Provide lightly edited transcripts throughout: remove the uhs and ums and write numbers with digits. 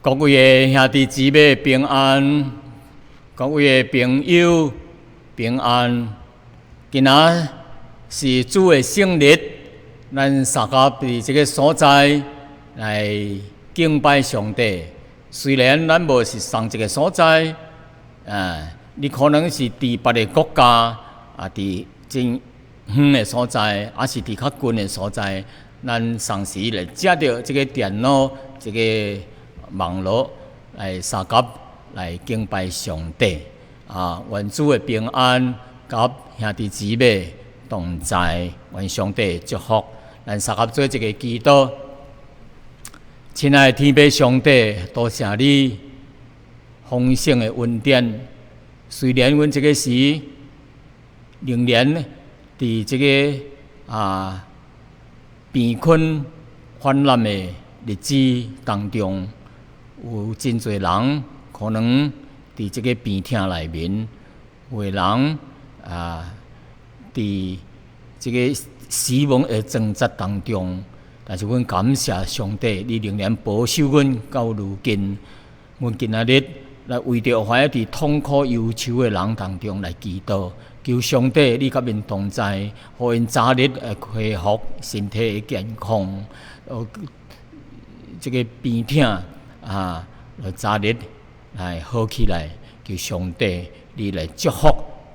各位的兄弟姊妹平安，各位的朋友平安。今仔是主的聖日，咱相佮佇這个所在來敬拜上帝。雖然咱無是仝一个所在，啊，你可能是佇別个國家，啊，佇真遠的所在，抑是佇較近的所在，咱同時來藉著這个電腦，這个網路來相佮來敬拜上帝。啊，願主的平安佮兄弟姊妹同在，願上帝祝福。咱相佮做一个祈禱。親愛的天父上帝，多謝你豐盛的恩典。雖然阮這个時仍然佇這个病菌泛濫的日子當中，有真濟人可能佇這个病痛內面，有的人佇這个死亡的掙扎當中。但是阮感謝上帝，你仍然保守阮到如今。阮今仔日來為著懷佇痛苦憂愁的人當中來祈禱，求上帝你佮𪜶同在，予𪜶早日會恢復身體的健康，這个病痛早日來好起來。求上帝你來祝福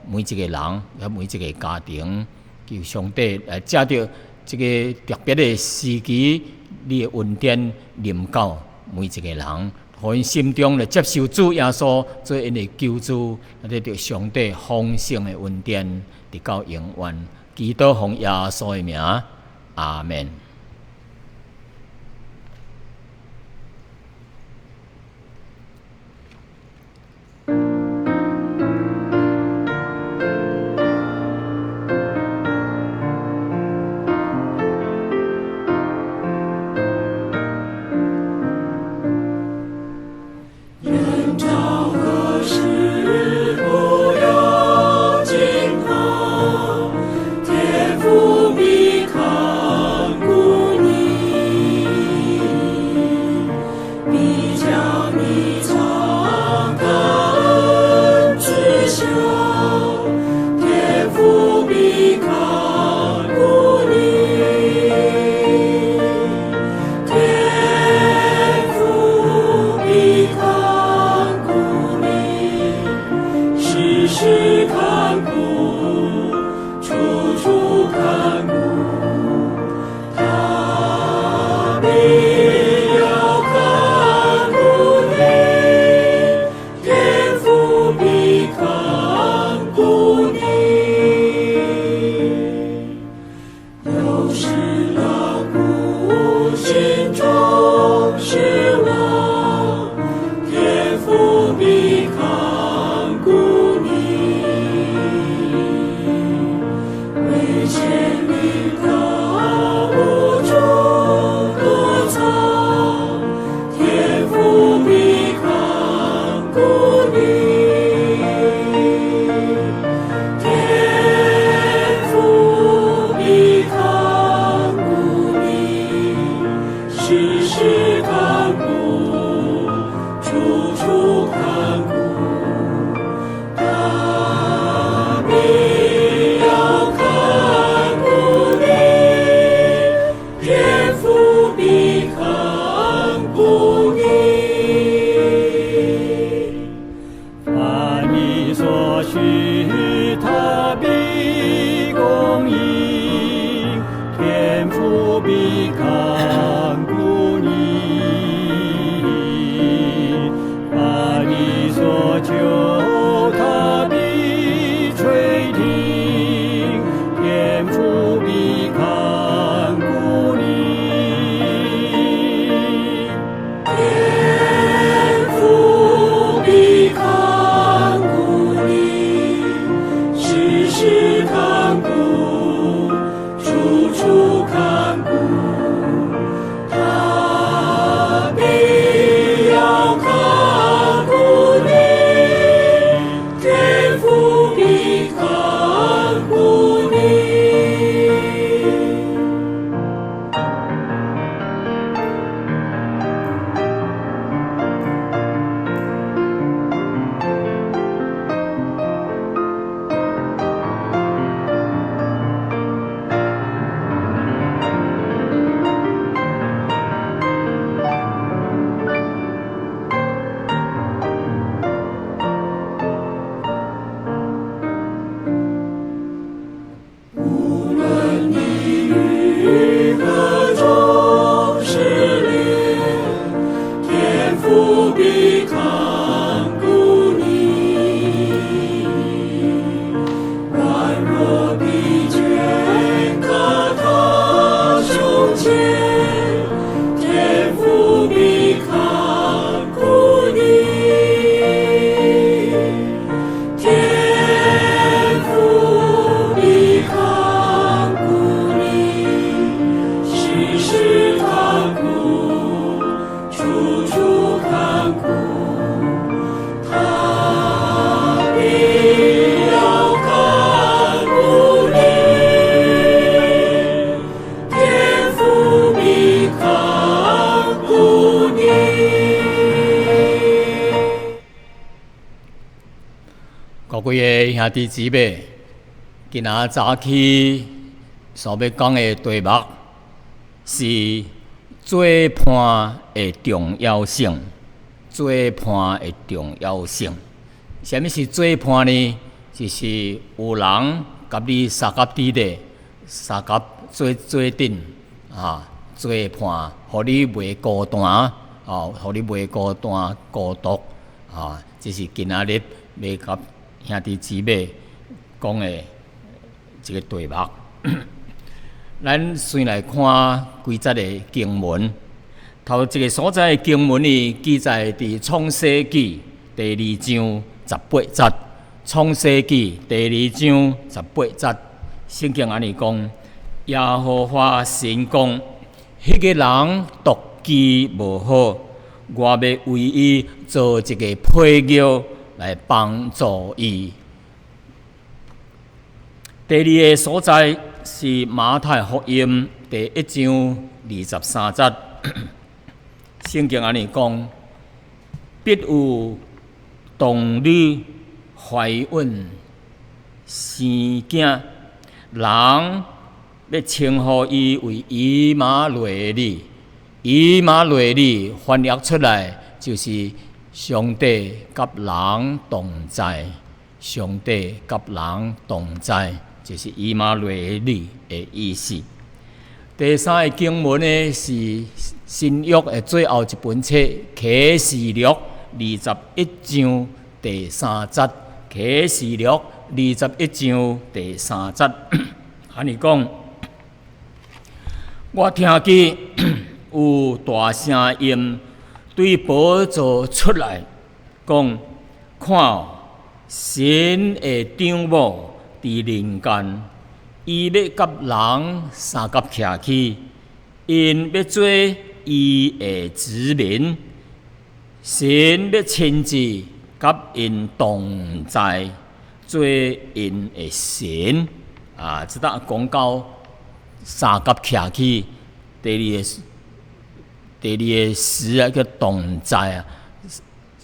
每一个人，佮每一个家庭。求上帝來藉著這个特別的時期，你的恩典臨到每一个人，予𪜶心中來接受主耶穌做𪜶的救主，得著上帝豐盛的恩典，直到永遠。祈禱奉耶穌的名，阿們。人到何時不要驚慌，天父必看顧你，必將你藏他恩慈下，天父必看顧你，天父必看顧你，時時看顧，處處看顧，他必要看顧你，天父必看顧你。有時勞苦，心中失望，天父必看顧你。危險臨到，無處躲藏，天父必看顧你。天父必看顧你，時時看顧，處處看顧，他必要看顧你，天父必看顧你。凡你所需，他必供應，天父必看顧你。凡你所求，他必垂聽，天父必看顧你。天父必看顧你，時時看顧，處處看顧，他必要看顧你，天父必看顧你。位兄弟姊妹，今仔早起所欲講的題目是做伴的重要性。做伴的重要性，啥物是做伴呢？就是有人佮你相佮佇咧，相佮做做陣啊，做伴，予你袂孤單，哦，予你袂孤單孤獨啊。這是今仔日欲佮兄弟姊妹講的這個題目。咱先來看幾節的經文。頭一個所在的經文呢，記載佇創世記第二章十八節。創世記第二章十八節，聖經按呢講：耶和華神講，彼個人獨居無好，我欲為伊做一個配偶來幫助伊。第二個所在是馬太福音第一章23節。聖經按呢講，必有童女懷孕生囝，人欲稱呼伊為以馬內利。以馬內利翻譯出來就是上帝佮人同在，上帝佮人同在，就是以馬內利的意思。第三個經文呢，是新約的最後一本冊《啟示錄》21章第三節，《啟示錄》21章第三節，按呢講，我聽見有大聲音對寶座出來，講：看，神的帳幕佇人間。伊欲佮人相佮徛去，𪜶欲做伊的子民，神欲親自佮𪜶同在，做𪜶的神。啊，這搭講到相佮徛去，第二個詞啊叫同在啊，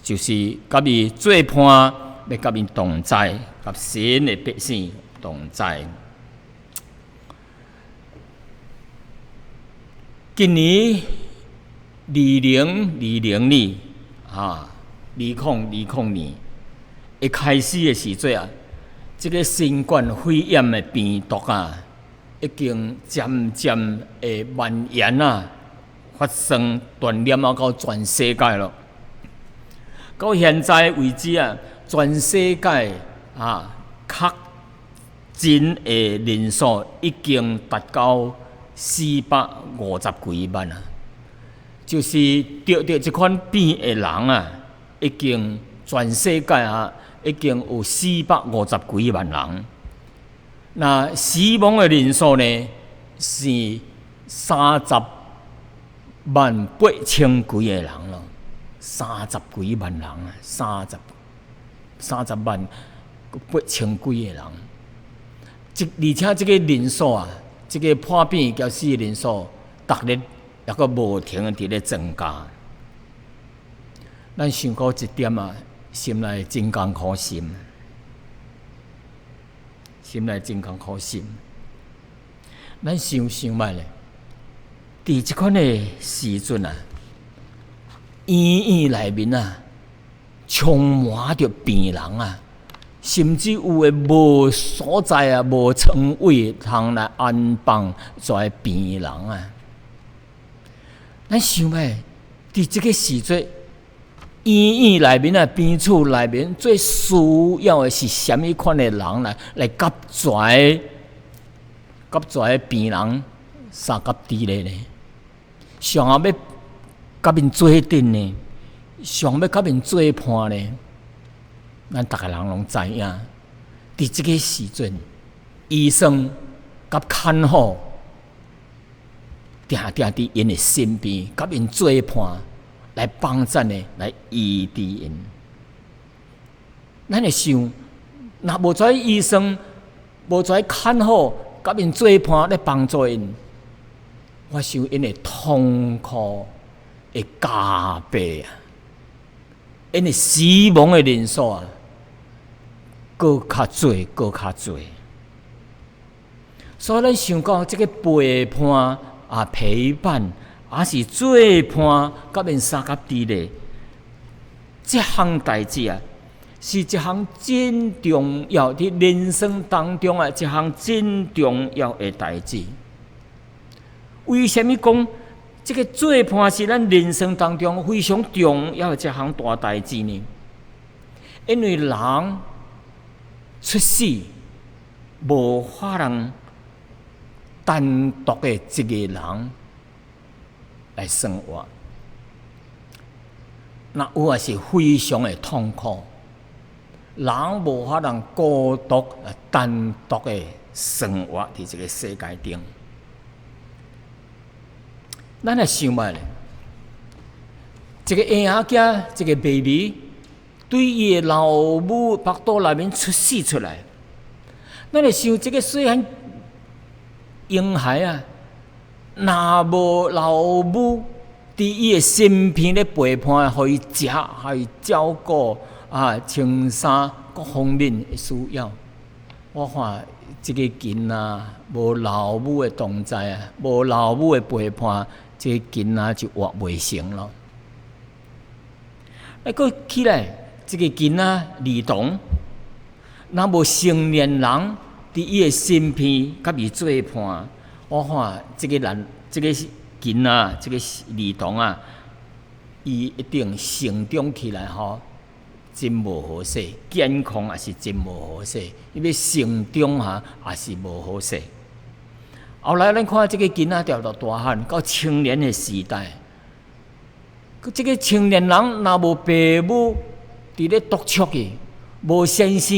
就是佮伊做伴，欲佮𪜶同在，佮神的百姓同在。今年2020年啊，2020年一開始的時陣啊，這個新冠肺炎的病毒啊，已經漸漸的蔓延啊，發生傳染啊到全世界咯。到現在為止啊，全世界啊確診的人數已經達到450幾萬啊，就是得著這款病的人啊，已經全世界啊，已經有450幾萬人。那死亡的人數呢，是30萬8千幾個人咯，三十幾萬人啊，30萬8千幾個人。而且這個人數啊，這個破病佮死的人數，逐日猶閣無停佇咧增加。咱想到這點啊，心內真艱苦心，心內真艱苦心。咱想想覓咧，佇這款的時陣啊，醫院內面啊，充滿著病人啊。甚至有的無所在啊，無床位通來安放遮病人啊。咱想覓，佇這個時陣，醫院內面啊，病厝內面最需要的是啥物款的人來佮遮遮病人相佮佇咧呢？上後欲佮𪜶做陣呢？上欲佮𪜶做伴呢？咱逐个人攏知影，佇這個時陣，醫生佮看護，定定佇𪜶的身邊，佮𪜶做伴，來幫贊的，來醫治𪜶。咱會想，若無遮醫生，無遮看護，佮𪜶做伴來幫助𪜶，我想𪜶的痛苦會加倍啊！𪜶的死亡的人數啊，閣較濟，閣較濟。所以咱想講，這個陪伴啊，陪伴，抑是做伴，佮𪜶相佮佇咧，這項代誌啊，是一項真重要佇人生當中啊，一項真重要的代誌。為啥物講這個做伴是咱人生當中非常重要的一項大代誌呢？因為人出世無可能單獨的一個人來生活，若有也是非常的痛苦。人無可能孤獨、單獨的生活佇這個世界頂。咱來想覓咧，一個嬰仔囝，一個 baby，對伊的老母腹肚內面出世出來，咱來想這個細漢嬰孩啊，若無老母佇伊的身邊咧陪伴，予伊食，予伊照顧啊，穿衫各方面的需要，我看這個囡仔無老母的同在啊，無老母的陪伴，這個囡仔就活袂成咯。啊，閣起來，這個囡仔兒童，若無成年人佇伊的身邊佮伊做伴，我看這個人，這個囡仔，這個兒童啊，伊一定成長起來吼，真無好勢，健康也是真無好勢，伊欲成長哈也是無好勢。後來咱看這個囡仔著著大漢到青年的時代，這個青年人若無爸母佇咧督促伊，無先生，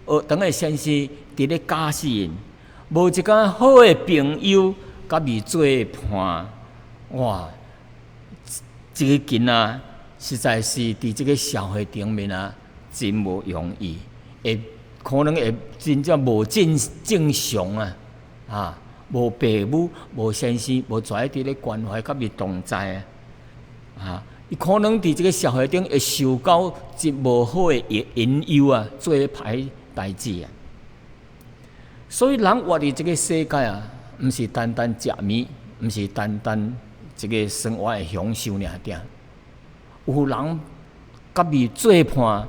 學堂的先生佇咧教示𪜶，無一個好的朋友佮伊做伴，哇！這個囡仔實在是佇這個社會頂面啊，真無容易，會可能會真正無正正常啊！啊，無爸母、無先生、無跩佇咧關懷佮伊同在啊！啊，伊可能佇這個社會頂會受到真無好的引引誘啊，做歹代誌啊。所以人活佇這個世界啊，毋是單單食物，毋是單單這個生活的享受爾爾。有人佮伊做伴，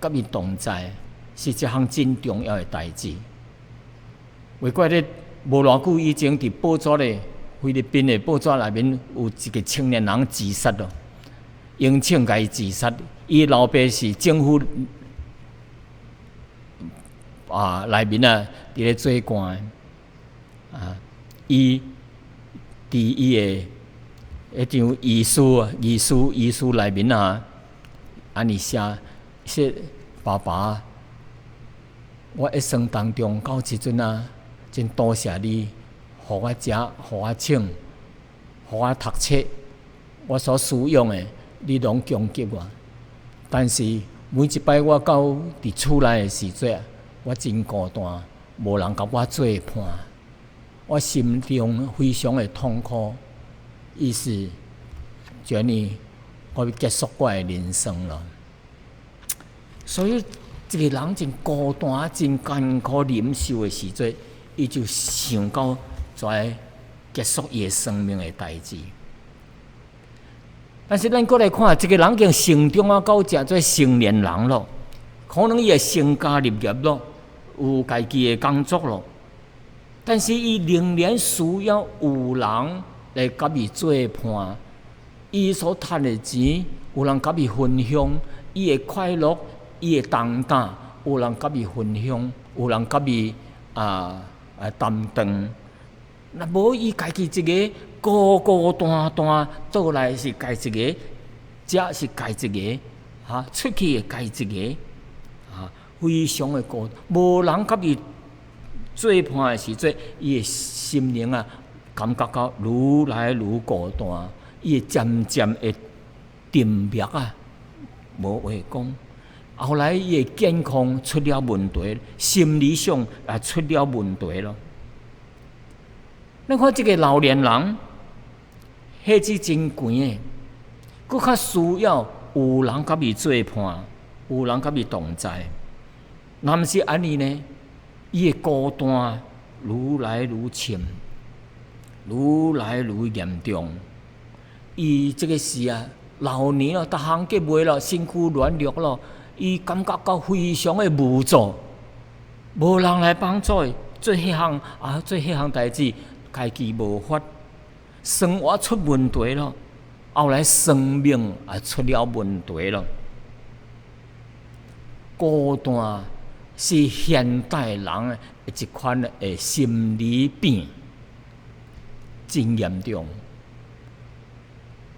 佮伊同在，是一項真重要的代誌。會記得無偌久以前，佇報紙咧，菲律賓的報紙內面有一個青年人自殺咯，用槍共伊自殺。伊老爸是政府啊內面啊，佇咧做官的啊，伊佇伊的彼張遺書啊，遺書遺書內面啊，按呢寫說爸爸，我一生當中到這陣啊，真多謝你，予我食，予我穿，予我讀冊，我所需用的，你攏供給我。但是每一擺我到佇厝內的時陣，我真孤單，無人共我做伴，我心中非常的痛苦。於是，就按呢，我欲結束我的人生咯。所以，一個人真孤單、真艱苦忍受的時陣，伊就想到跩結束伊的生命的代誌。但是，咱閣來看，一個人已經成長啊，到成做成年人咯，可能伊會成家立業咯，有家己的工作咯。但是，伊仍然需要有人來佮伊做伴，伊所趁的錢有人佮伊分享，伊的快樂，伊的擔擔，有人佮伊分享，有人佮伊啊啊擔當。若無伊家己一個孤孤單單，倒來是家己一個，食是家己一個，哈，出去會家己一個，啊，非常的孤，無人佮伊做伴的時陣，伊的心靈啊，感覺到愈來愈孤單，伊會漸漸會沉默啊，無話講。後來伊的健康出了問題，心理上也出了問題咯。咱看這個老年人，火氣真懸的，閣較需要有人佮伊做伴，有人佮伊同在。若毋是按呢呢，伊的孤單愈來愈深，愈來愈嚴重。伊這个時啊，老年咯，逐項計袂咯，身軀軟弱咯，伊感覺到非常的無助，無人來幫助伊做彼項啊，做彼項代誌，家己無法，生活出問題咯，後來生命也出了問題咯。孤單是現代人的一款的心理病，真嚴重。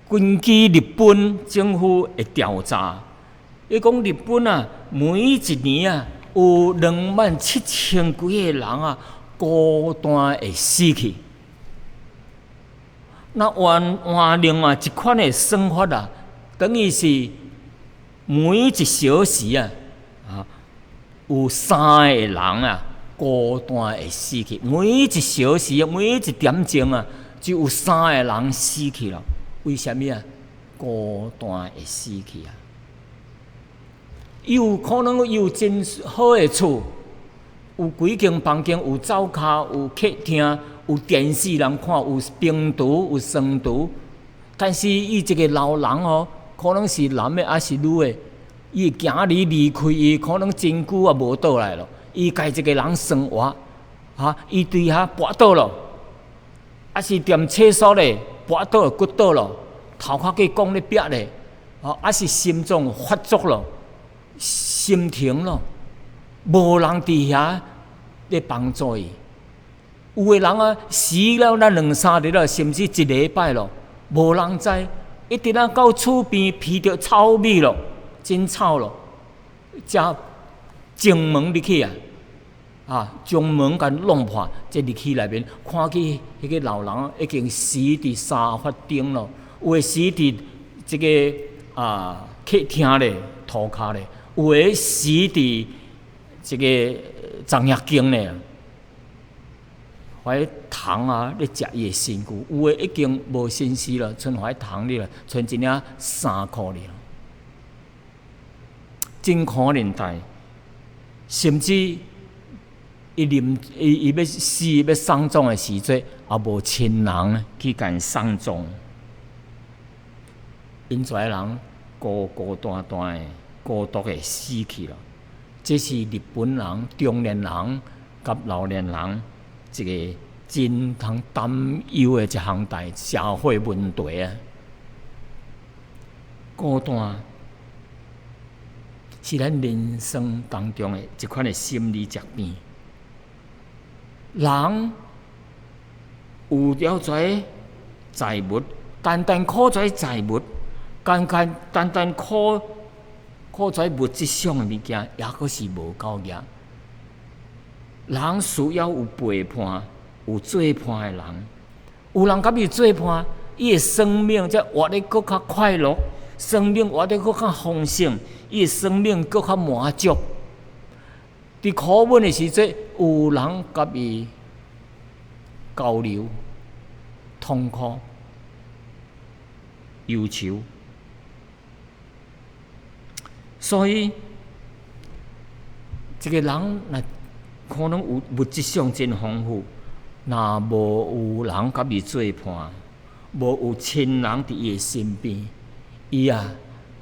根據日本政府的調查，伊講日本啊，每一年啊，有27,000幾个人啊，孤單會死去。那換換另外一款的算法啊，等於是每一小時啊，有三个人啊，孤單會死去。每一小時，每一點鐘啊，就有三个人死去了。為啥物啊？孤單會死去啊！有可能有真好的厝，有幾間房間，有灶跤，有客廳，有電視通看，有冰櫥，有床櫥。但是伊一个老人哦，可能是男的抑是女的，伊的囝兒離開伊，可能真久也無倒來咯。伊家己一个人生活，哈，伊佇遐跋倒咯，抑是踮廁所咧跋倒骨倒咯，頭殼去講咧壁咧，哦，抑是心臟發作咯，心停咯，無人佇遐咧幫助伊。有的人啊，死了那兩三日了，甚至一禮拜咯，無人知，一直啊到厝邊聞著臭味咯，真臭咯，才將門入去啊，啊，將門共弄破，才入去內面，看見彼个老人已經死佇沙發頂咯，有的死佇這个客廳咧塗跤咧，有的死佇這个鬃額間咧。予彼蟲啊咧食伊的身軀，有的已經無身世了，賰予彼蟲咧，賰一領衫褲咧，真可憐代，甚至伊臨伊伊欲死欲喪葬的時陣，也無親人去共喪葬，𪜶遮人孤孤單單的、孤獨的死去了。這是日本人中年人佮老年人一个真通擔憂的一項大社會問題啊！孤單是咱人生當中的一款的心理疾病。人有了這財物，單單靠這財物，單單單單靠靠這物質上的物件，抑閣是無夠額。人需要有陪伴，有做伴的人，有人佮伊做伴，伊的生命才活得閣較快樂，生命活得閣較豐盛，伊的生命閣較滿足。佇苦悶的時陣，有人佮伊交流、痛苦、憂愁，所以一个人若可能有物質上真豐富，若無有人佮伊做伴，無有親人佇伊的身邊，伊啊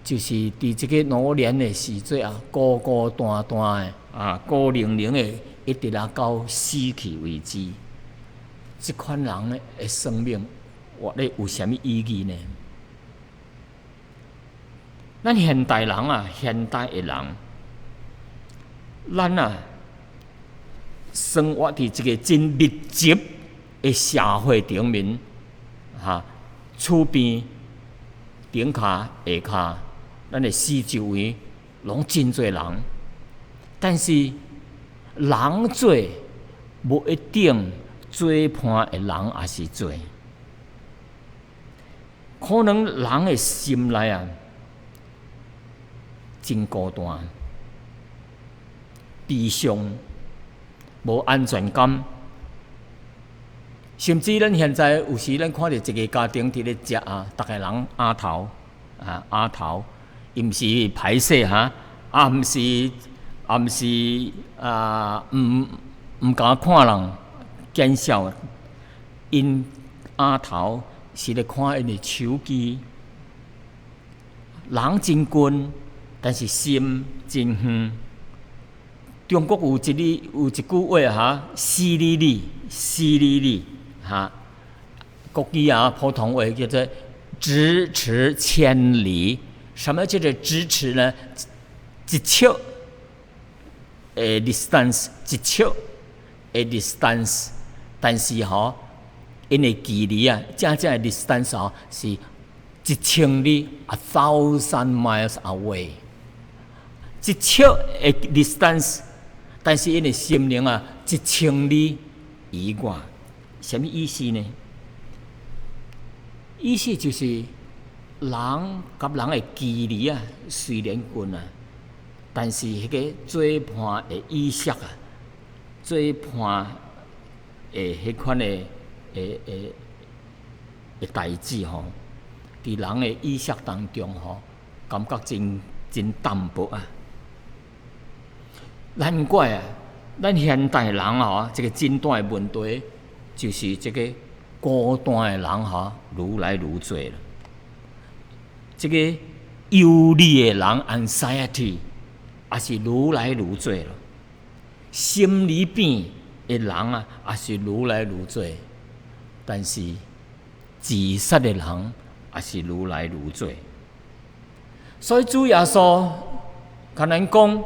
就是佇這个老年的時陣啊，孤孤單單的啊，孤零零的，一直啊到死去為止。這款人的生命活咧有啥物意義呢？咱現代人啊，現代的人，咱啊，生活佇一个真密集的社會頂面，哈，厝邊頂跤下跤，咱的四周圍攏真濟人，但是人濟無一定做伴的人也是濟，可能人的心內啊，真孤單、悲傷、無安全感，甚至咱現在有時咱看著一个家庭佇咧食啊，逐个人仰頭啊仰頭，伊毋是歹勢哈，啊毋是也毋是啊，毋敢看人見笑，𪜶額頭是咧看𪜶的手機。人真近，但是心真遠。中國有一句話哈，四里里，四里里，哈。國語啊，普通話叫做咫尺千里。什麼叫做咫尺呢？一尺的 distance，一尺的 distance，但是吼，𪜶的距離啊，正正的 distance 吼是一千里，1,000 miles away。一尺的 distance，但是𪜶的心靈啊，一千里以外，啥物意思呢？意思就是人佮人的距離啊，雖然近啊，但是彼個做伴的意識啊，做伴的彼款的代誌吼，佇人的意識當中吼，感覺真真淡薄啊。難怪啊，咱現代人吼，一個真大的問題，就是這個孤單的人吼，愈來愈濟啦。這個憂慮的人 anxiety 也是愈來愈濟啦。心理病的人啊，也是愈來愈濟。但是自殺的人也是愈來愈濟。所以主耶穌共咱講，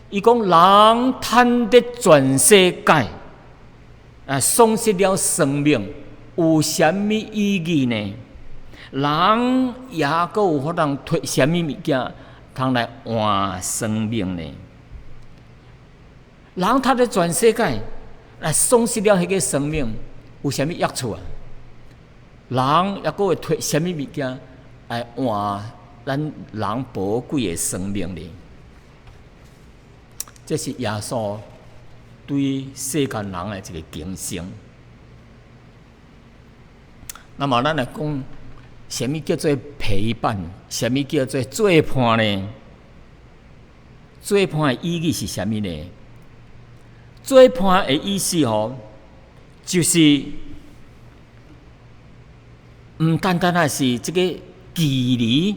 伊講人趁得全世界，啊，喪失了生命，有啥物意義呢？人猶閣有法通提啥物物件通來換生命呢？人趁得全世界，來喪失了彼個生命，有啥物益處啊？人猶閣會提啥物物件來換咱人寶貴的生命呢？這是耶穌對世間人的一個警醒。那麼，咱來講，啥物叫做陪伴？啥物叫做做伴呢？做伴的意義是啥物呢？做伴的意思吼，就是毋單單仔是這個距離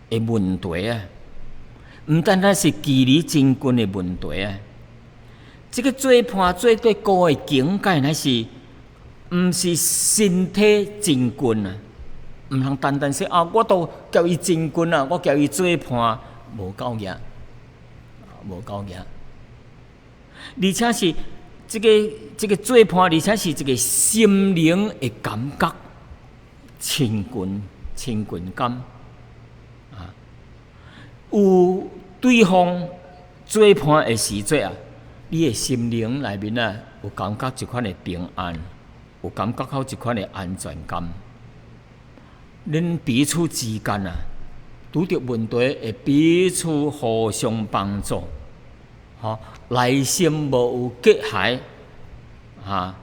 的問題啊，毋單單是距離真近的問題啊。這個做伴做最高的境界，乃是毋是身體真近啊？毋通單單說啊，我都佮伊真近啊，我佮伊做伴，無夠額，無夠額。而且是這個做伴，而且是一個心靈的感覺，親近親近感啊。有對方做伴的時陣啊，你的心靈內面啊，有感覺一款的平安，有感覺到一款的安全感。恁彼此之間啊，拄著問題會彼此互相幫助，吼，內心無有隔閡，哈，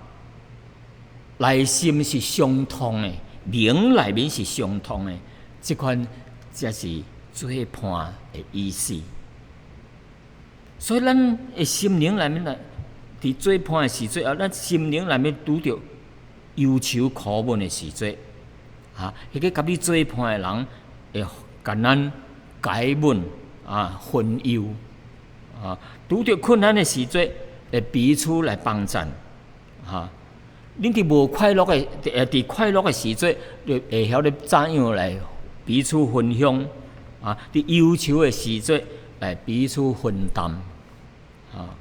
內心是相通的，靈內面是相通的，這款才是做伴的意思。所以，咱的心靈內面來，佇做伴的時陣啊，咱心靈內面拄著憂愁苦悶的時陣，哈，彼個佮你做伴的人會共咱解悶啊，分憂啊，拄著困難的時陣會彼此來幫贊，哈。恁佇無快樂的，佇快樂的時陣，就會曉得怎樣來彼此分享，啊，佇憂愁的時陣來彼此分擔，啊，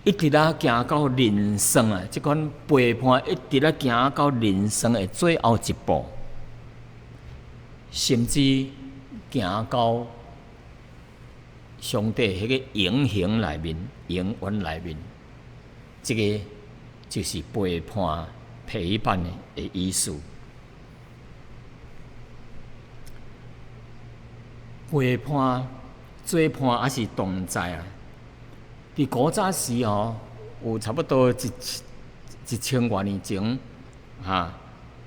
一直啊行到人生啊，這款陪伴一直啊行到人生的最後一步，甚至行到上帝彼個永恆內面、永遠內面，這個就是陪伴、陪伴的意思。陪伴、做伴抑是同在啊！佇古早時吼，有差不多一千外年前，哈，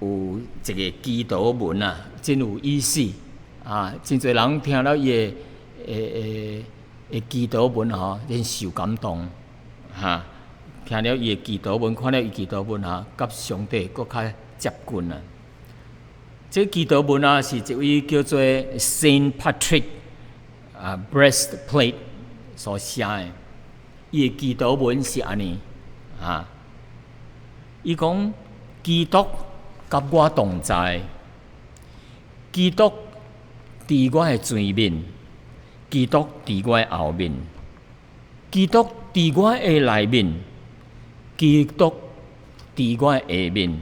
有一個祈禱文啊，真有意思啊！真濟人聽了伊的的祈禱文吼，真受感動，哈！聽了伊的祈禱文，看了伊祈禱文哈，佮上帝閣較接近啊。這祈禱文啊，是一位叫做 Saint Patrick 啊 Breastplate 所寫的。伊的祈禱文是按呢啊，伊講基督佮我同在，基督佇我的前面，基督佇我的後面，基督佇我的內面，基督佇我的下面，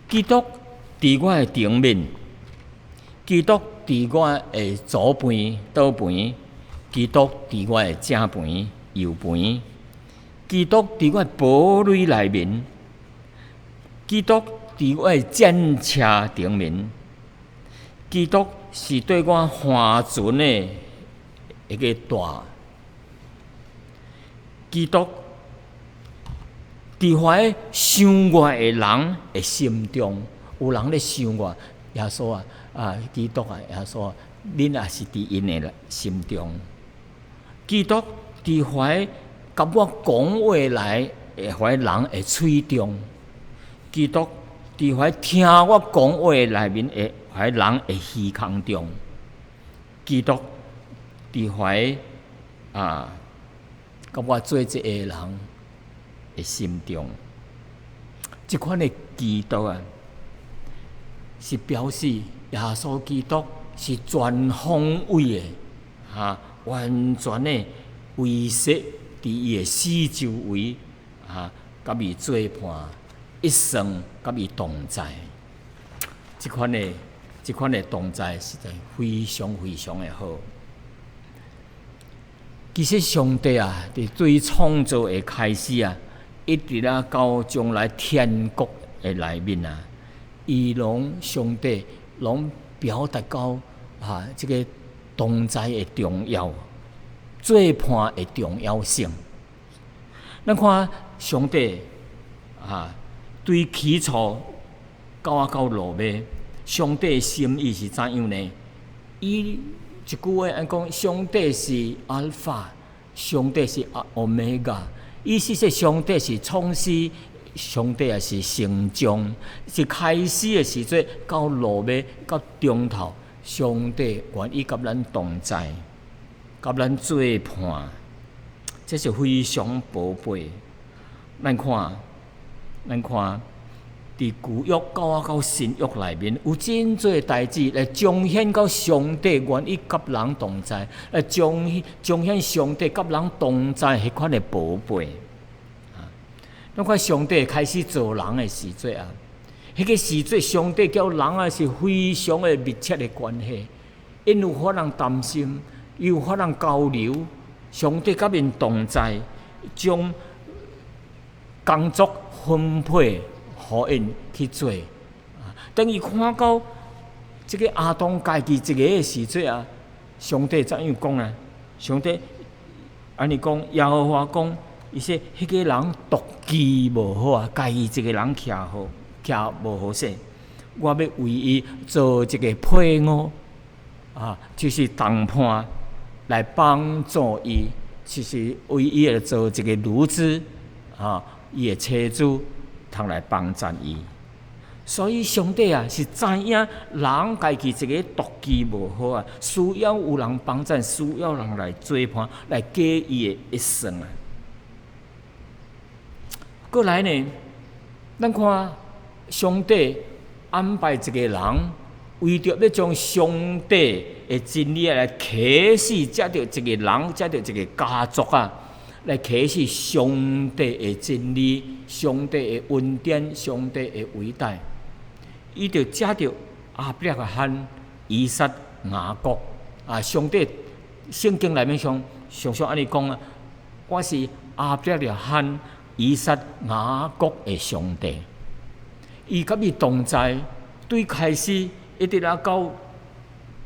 基督佇我的頂面，基督佇我的左邊、倒邊，基督佇我的正邊、右邊，基督佇我的堡壘內面，基督佇我的戰車頂面，基督是對我帆船的一个舵，基督佇遐想我的人的心中，有人咧想我，耶穌啊，啊，基督啊，耶穌啊，恁也是佇𪜶的心中。基督佇遐佮我講話來的遐人的喙中，基督佇遐聽我講話內面的遐人的耳孔中，基督佇遐啊，佮我做一个人的心中，這款的基督啊，是表示耶穌基督是全方位的，哈，完全的圍設佇伊的四周圍，哈，佮伊做伴，一生佮伊同在。這款的同在，實在非常非常的好。其實上帝啊，佇對創造的開始啊，一直啊到將來天國的內面啊，伊攏上帝攏表達到啊，這个同在的重要，做伴的重要性。咱看上帝啊，對起初到啊到落尾，上帝的心意是怎樣呢？伊一句話按講，上帝是阿爾法，上帝是阿歐米伽，意思是上帝是創始，上帝也是成終，是開始的時陣到落尾到終頭，上帝願意佮咱同在，佮咱做伴，這是非常寶貝。咱看，咱看，佇舊約到啊到新約內面，有真濟代誌來彰顯到上帝願意佮人同在，來彰顯上帝佮人同在彼款的寶貝。啊，咱看上帝開始造人的時陣啊，彼个時陣上帝佮人啊是非常的密切的關係，𪜶有法通談心，有法通交流，上帝佮𪜶同在，將工作分配予𪜶去做。當伊看到這个亞當家己一个的時陣啊，上帝怎樣講啊？上帝按呢講，耶和華講，伊說彼个人獨居無好啊，家己一个人徛好，徛無好勢。我欲為伊做一个配偶啊，就是同伴來幫助伊，就是為伊來做一个女子啊，伊的妻子通來幫贊伊。所以上帝啊是知影人家己一个獨居無好啊，需要有人幫贊，需要人來做伴，來過伊的一生啊。過來呢，咱看上帝安排一个人，為著欲將上帝的真理來啟示，藉著一个人，藉著一个家族啊，來啟示上帝的真理、上帝的恩典、上帝的偉大。伊就藉著亞伯拉罕、以撒、雅各啊，上帝聖經內面上常常按呢講啊，我是亞伯拉罕、以撒、雅各的上帝。伊佮伊同在，對開始一直啊到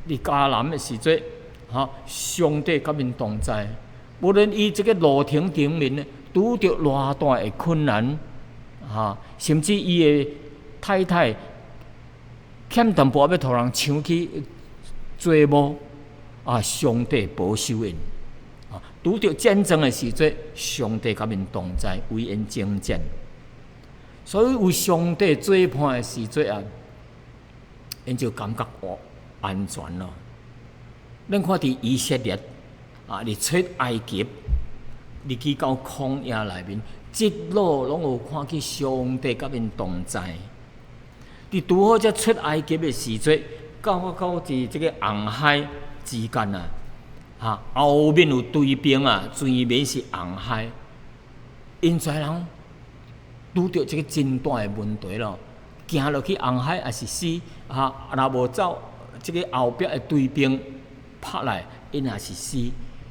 佇迦南的時陣，哈，上帝佮𪜶同在。無論伊這个路程頂面呢，拄著偌大的困難，哈，甚至伊的太太欠淡薄仔欲予人搶去做某，啊，上帝保守𪜶。啊，拄著戰爭的時陣，上帝佮𪜶同在，為𪜶征戰。所以有上帝做伴的時陣啊，𪜶就感覺安全咯。咱看佇以色列啊，佇出埃及，入去到曠野內面，一路攏有看見上帝佮𪜶同在。佇拄好才出埃及的時陣，到佇這個紅海之間啊，哈，後面有追兵啊，前面是紅海，𪜶遮人拄著這個真大的問題咯，行落去紅海也是死，哈，若無走，這個後壁的追兵拍來，𪜶也是死。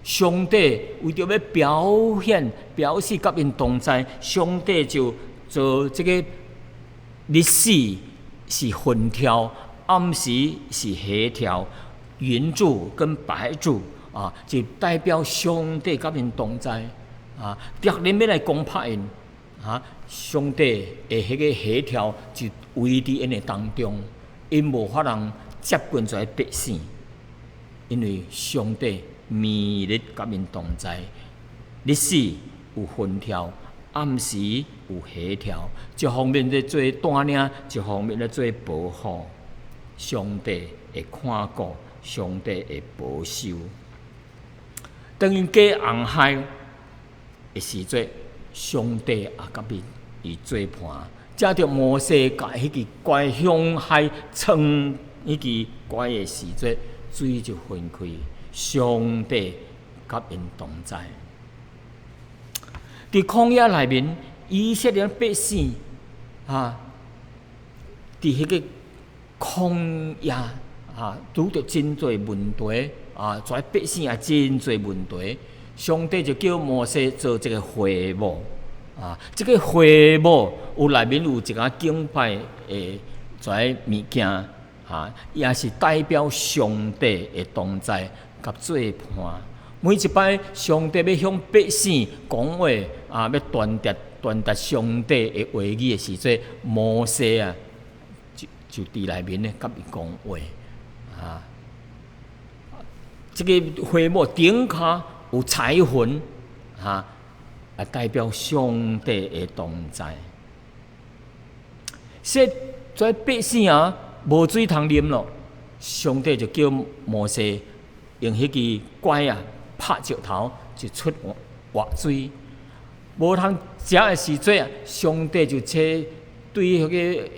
上帝為著欲表現、表示佮𪜶同在，上帝就做這個日時是雲柱，暗時是火柱，雲柱跟白柱啊，就代表上帝佮𪜶同在啊。敵人欲來攻拍𪜶啊，上帝的彼個火柱就圍佇𪜶的當中，𪜶無法通接近這百姓，因為上帝暝日佮𪜶同在，日時有雲柱，暗時有火柱，一方面咧做帶領，一方面咧做保護。上帝會看顧，上帝會保守。當𪜶過紅海的時陣，上帝也佮伊做伴，藉著摩西共彼支拐向海撐彼支拐的時陣，水就分開。上帝佮𪜶同在。佇曠野內面，以色列百姓啊，佇彼個曠野啊，拄著真濟問題啊，遮百姓也真濟問題。上帝就叫摩西做這個會幕啊，這個會幕有內面有一個敬拜的遮物件啊，也是代表上帝的同在佮做伴。每一擺上帝欲向百姓講話啊，欲傳達上帝的話語的時陣，摩西啊，就佇內面咧，佮伊講話啊。這個會幕頂跤有彩雲啊，啊代表上帝的同在。說遮百姓啊，無水通啉咯，上帝就叫摩西用彼支拐啊，拍石頭就出活水。無通食的時陣啊，上帝就請對彼個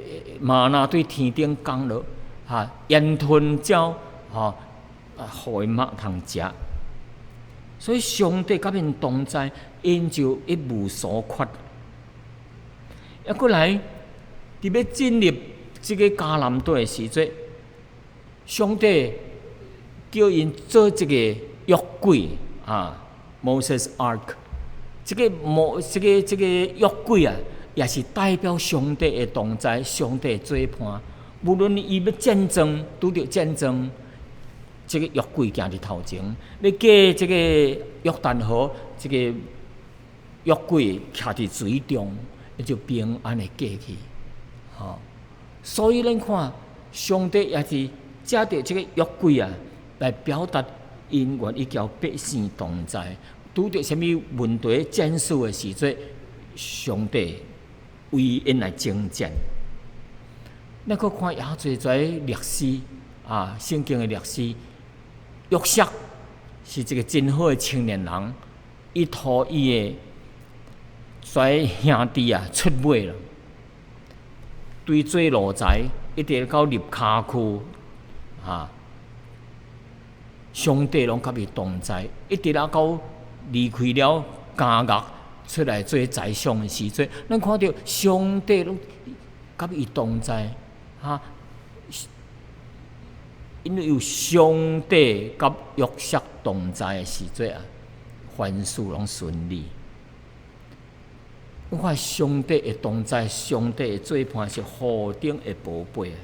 嗎哪對天頂降落，哈，煙吞鳥，吼，啊，予𪜶嘛通食。所以上帝佮𪜶同在，𪜶就一無所缺。啊，閣來，佇欲進入這個迦南地的時陣，上帝叫𪜶做一個約櫃啊，Moses Ark。這個摩，這個這個約櫃啊，也是代表上帝的同在，上帝的做伴。無論伊欲戰爭，拄著戰爭，這個約櫃行佇頭前；欲過這個約旦河，這個約櫃徛佇水中，伊就平安的過去。吼，所以咱看，上帝也是藉著這個約櫃啊，來表達𪜶願意佮百姓同在。拄著啥物問題、戰事的時陣，上帝為𪜶來征戰。咱閣看也濟遮歷史啊，聖經的歷史，約瑟是一個真好的青年人，伊予伊的遮兄弟啊出賣了，對做奴才，一直到入監獄啊，上帝攏佮伊同在，一直啊到離開了監獄出來做宰相的時陣，咱看著上帝攏佮伊同在，哈，因為有上帝佮約瑟同在的時陣啊，凡事攏順利。我看上帝的同在，上帝的做伴是何等的寶貝啊！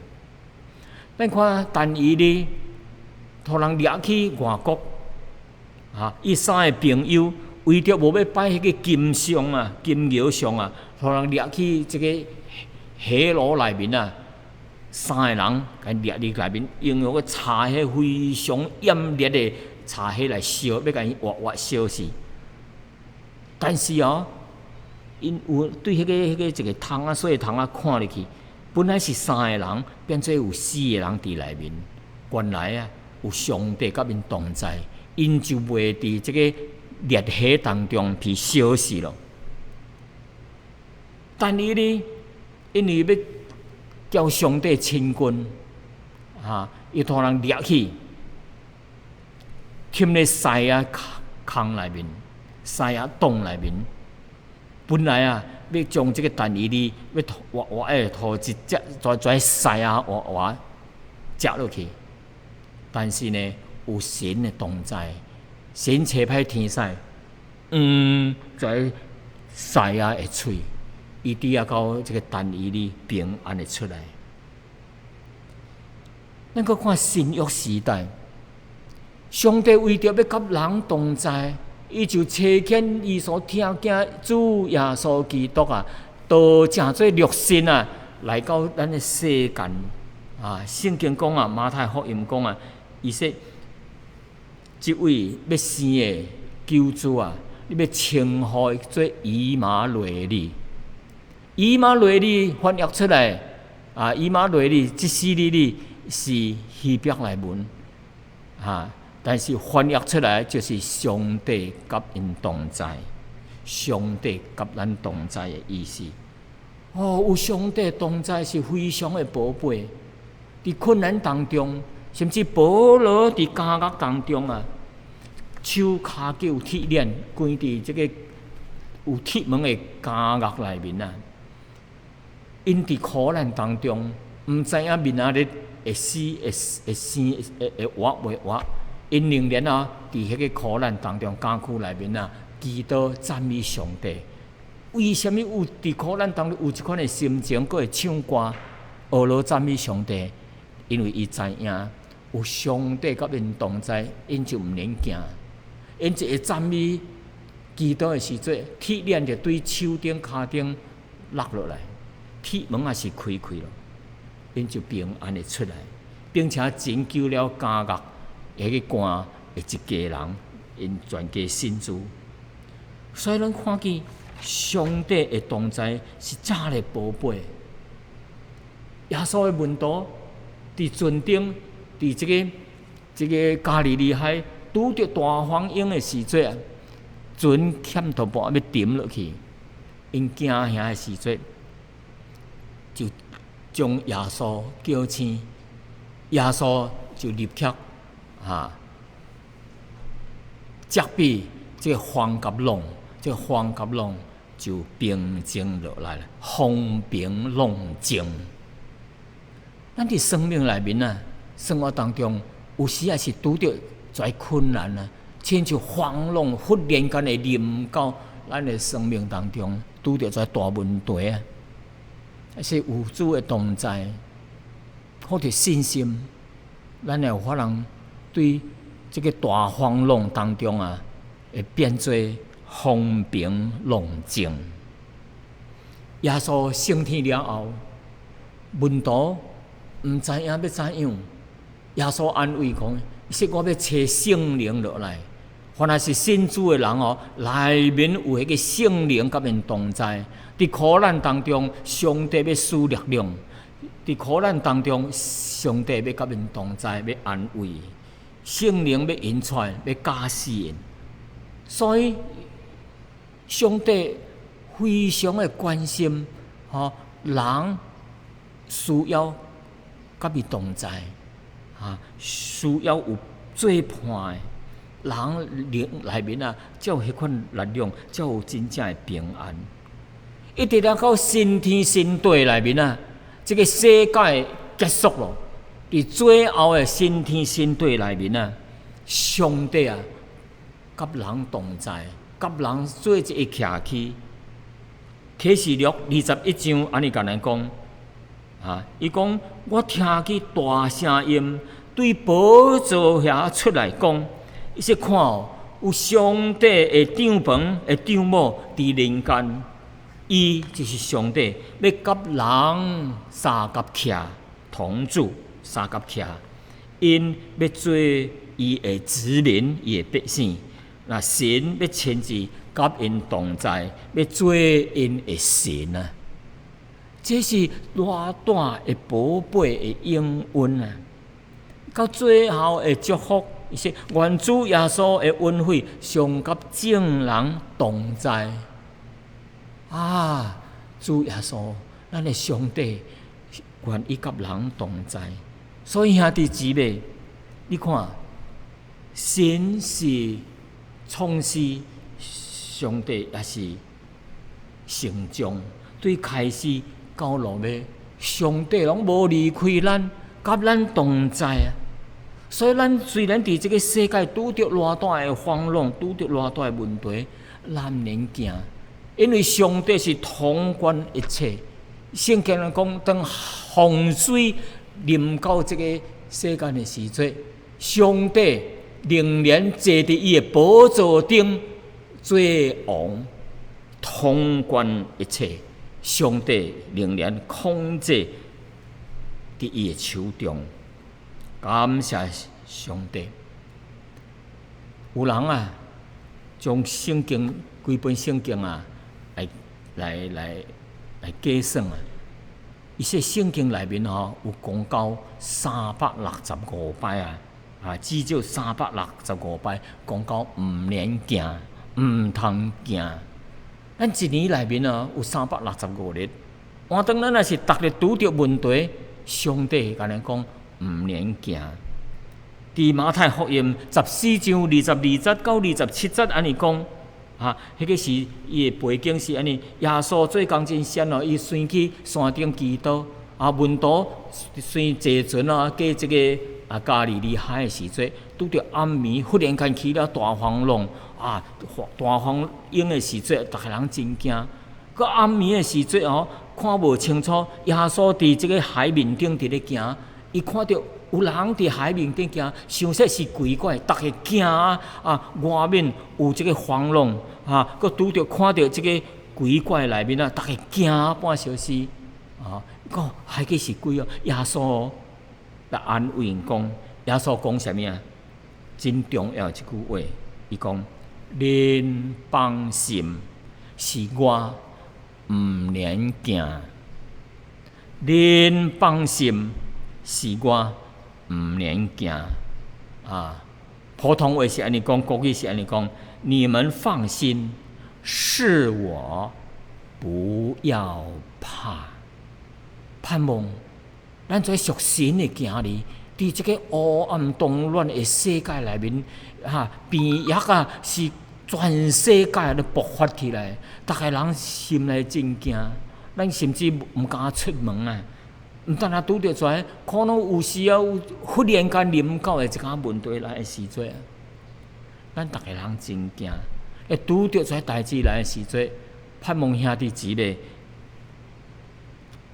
咱看但以理，予人掠去外國，啊，伊三个朋友為著無欲拜彼個金像啊、金牛像啊，予人掠去這個火爐內面啊，三個人共掠佇內面，用那個柴彼非常炎熱的柴火來燒，欲共𪜶活活燒死。但是哦，𪜶有對彼個一个窗仔細窗仔看入去，本來是三个人，變做有四个人佇內面。原來啊，有上帝佮𪜶同在，𪜶就袂佇這个烈火當中被燒死咯。但以理因為欲共上帝親近，哈，伊予人掠去，囥咧獅仔空內面，獅仔洞內面。本來啊，欲將這个但以理欲活活的予一隻跩跩獅仔活活食落去，但是呢，有神的同在，神差派天使，跩獅仔的喙，伊拄仔到這个但以理平安的出來。咱閣看新約時代，上帝為著欲佮人同在，伊就差遣伊所疼囝主耶穌基督啊，道成做肉身啊，來到咱的世間啊。聖經講啊，馬太福音講啊，伊說，這位欲生的救主啊，你欲稱呼伊做以馬內利。以馬內利翻譯出來啊，以馬內利這四字呢是希伯來文，哈。但是翻譯出來就是上帝佮𪜶同在，上帝佮咱同在的意思。哦，有上帝同在是非常的寶貝。佇困難當中，甚至保羅佇監獄當中啊，手跤腳有鐵鏈，關佇這個有鐵門的監獄內面啊。𪜶佇苦難當中，毋知影明仔日會死會會生會會活袂活。𪜶仍然啊，佇彼个苦難當中，監獄內面啊，祈禱讚美上帝。為啥物有佇苦難當中有這款的心情，閣會唱歌，學羅讚美上帝？因為伊知影有上帝佮𪜶同在，𪜶就毋免驚。𪜶一會讚美祈禱的時陣，鐵鏈就對手頂、跤頂落落來，鐵門也是開開咯，𪜶就平安的出來，並且拯救了監獄彼个關的一家人，𪜶全家信主。所以咱看見上帝的同在是遮爾寶貝。耶穌的門徒佇船頂，佇這個加利利海拄著大風湧的時陣啊，船欠淡薄仔欲沉落去，𪜶驚嚇的時陣，就將耶穌叫醒，耶穌就立刻哈，責備這個風佮浪，這個風佮浪就平靜落來了，風平浪靜。咱佇生命內面啊，生活當中有時也是拄著濟困難啊，親像風浪忽然間會臨到咱的生命當中，拄著濟大問題啊。是有主的同在，或者信心，咱會有法通對這个大風浪當中啊，會變做風平浪靜。耶穌升天了後，門徒毋知影欲怎樣。耶穌安慰講：說我欲差聖靈落來，凡係是信主的人哦，內面有彼个聖靈佮𪜶同在。佇苦難當中，上帝欲賜力量；佇苦難當中，上帝欲佮𪜶同在，欲安慰。聖靈欲引出來，欲教示𪜶。所以，上帝非常的關心，吼人需要佮伊同在，哈，需要有做伴的人靈內面啊，才有彼款力量，才有真正的平安。一直到新天新地內面啊，這个世界結束咯。佇最後的新天新地內面啊，上帝啊，佮人同在，佮人做一個徛起。啟示錄21章按呢共咱講，啊，伊講我聽見大聲音對寶座遐出來講，伊說看哦，有上帝的帳篷的帳幕佇人間，伊就是上帝，欲佮人相佮徛同住，相佮徛，𪜶欲做伊伊的子民，伊的百姓。若神欲親自佮𪜶同在，欲做𪜶的神啊！這是偌大的寶貝的應允啊！到最後的祝福，是願主耶穌的恩惠常佮眾人同在。啊！主耶穌，咱的上帝願意佮人同在。所以兄弟姊妹，你看，神是創始，上帝也是成終，對開始到落尾，上帝攏無離開咱，佮咱同在啊！所以咱雖然佇這个世界拄著偌大的風浪，拄著偌大的問題，咱毋免驚，因為上帝是統管一切。聖經講，當洪水臨到這個世間的時陣，上帝仍然坐佇伊的寶座頂做王，統管一切。上帝仍然控制佇伊的手中。感謝上帝。有人啊，將聖經規本聖經啊，來來來來計算啊。伊說聖經內面吼有講到365擺啊，啊至少三百六十五擺講到毋免驚，毋通驚。咱一年內面啊有365日，換當咱若是逐日拄著問題，上帝共咱講毋免驚。佇馬太福音14章22節到27節按呢講，啊，彼個是伊的背景是按呢，耶穌做工真險哦，伊先去山頂祈禱，啊，門徒先坐船啊，過這個啊加利利海的時陣，拄著暗暝忽然間起了大風浪，啊，大風湧的時陣，逐个人真驚。閣暗暝的時陣哦，看無清楚，耶穌佇這個海面頂佇咧行，伊看著有人佇海面頂行，想說是鬼怪，逐个驚啊！啊，外面有這個風浪，啊，閣拄著看著這個鬼怪內面啊，逐个驚半小時，啊，講彼個是鬼哦，耶穌來安慰𪜶講，耶穌講啥物啊？真重要一句話，伊講：恁放心，是我，毋免驚。恁放心，是我，毋免驚。啊，普通話是按呢講，國語是按呢講，你們放心，是我，不要怕。盼望咱做屬神的囝兒，佇這個黑暗動亂的世界內面，哈，病疫啊，是全世界都爆發起來，逐个人心內真驚，咱甚至毋敢出門啊！毋但若拄著這，可能有時啊，有忽然間臨到的一寡問題來的時陣，咱逐个人真驚。會拄著這代誌來的時陣，盼望兄弟姊妹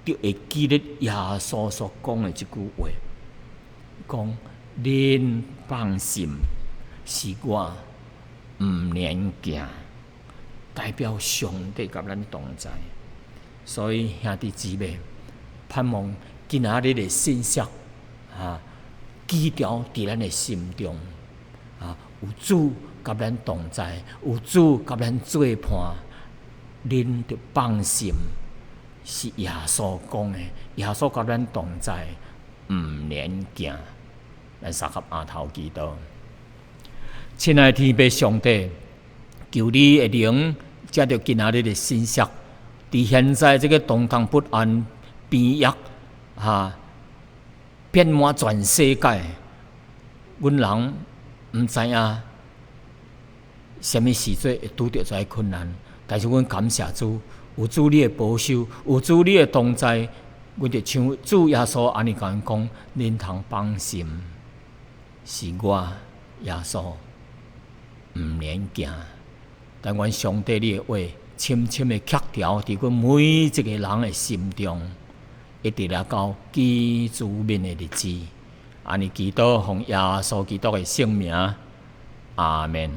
就會記得耶穌所講的這句話，講恁放心，是我，毋免驚，代表上帝佮咱同在。所以兄弟姊妹，盼望今仔日的信息啊，記牢佇咱的心中啊，有主佮咱同在，有主佮咱做伴，恁就放心，是耶穌講的，耶穌佮咱同在，毋免驚。咱三合阿頭祈禱，親愛的天父上帝，求你的靈藉著今仔日的信息，佇現在這個動盪不安、病疫哈遍滿全世界，阮人毋知影啥物時陣會拄著這个困難，但是阮感謝主，有主你的保守，有主你的同在，阮就像主耶穌按呢共阮講，恁通放心，是我耶穌，毋免驚。但願上帝你的話深深的刻牢佇阮每一個人的心中，一直來到見主面的日子。按呢祈禱，奉耶穌基督的聖名，阿門。